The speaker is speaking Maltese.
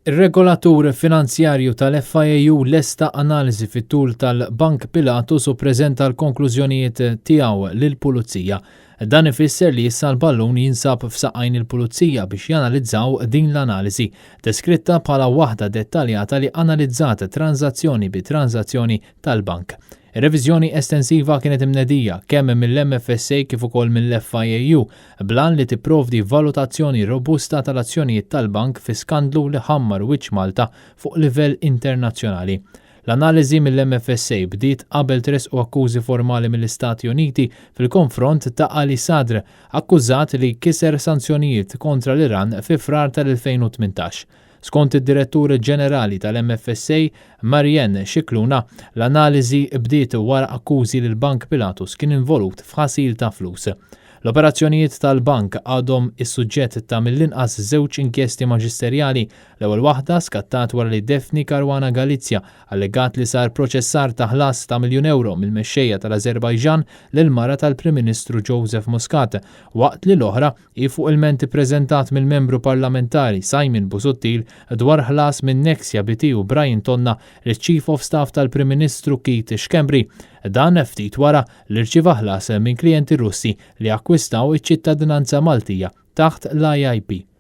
Ir-regolatur finanzjarju tal-FIAU lesta analiżi fit-tul tal-Bank Pilatus u ppreżenta l-konklużjonijiet tiegħu lill-Pulizija. Dan ifisser li issa l-ballun jinsab f'saqajn il-Pulizija biex janalizzaw din l-analiżi, deskritta bħala waħda dettaljata li analizzat tranżazzjoni bi tranżazzjoni tal-bank. Ir-reviżjoni estensiva kienet imnedija kemm mill-MFSA kif ukoll mill-FIAU bl-għan li tipprovdi valutazzjoni robusta tal-azzjonijiet tal-bank fi skandlu li ħammar wiċċ Malta fuq livell internazzjonali. L-analiżi mill-MFSA bdiet qabel tressqu akkużi formali mill-Istati Uniti fil-konfront ta' Ali Sadr, akkużat li kiser sanzjonijiet kontra l-Iran fi Frar tal-2018. Skont id-Direttur Ġenerali tal-MFSA, Marianne Scicluna, l-analiżi bdiet wara akkużi li l-Bank Pilatus kien involut f'ħasil ta' flus. L-operazzjonijiet tal-bank għadhom is-suġġett ta' mill-inqas żewġ inkjesti maġisterjali. L-ewwel waħda skattat wara li Daphne Caruana Galizia allegat li sar proċessar ta' ħlas ta' miljun ewro mill-mexxejja tal-Ażerbajġan lill-mara tal-Prim Ministru Joseph Muscat, waqt li l-oħra hi fuq ilment ippreżentat mill-Membru Parlamentari Simon Busuttil dwar ħlas minn Nexia BT u Brian Tonna liċ-Chief of Staff tal-Prim Ministru Keith Schembri. Dan ftit wara li rċieva ħlas minn klijenti Russi li akkwistaw iċ-ċittadinanza Maltija taħt l-IIP.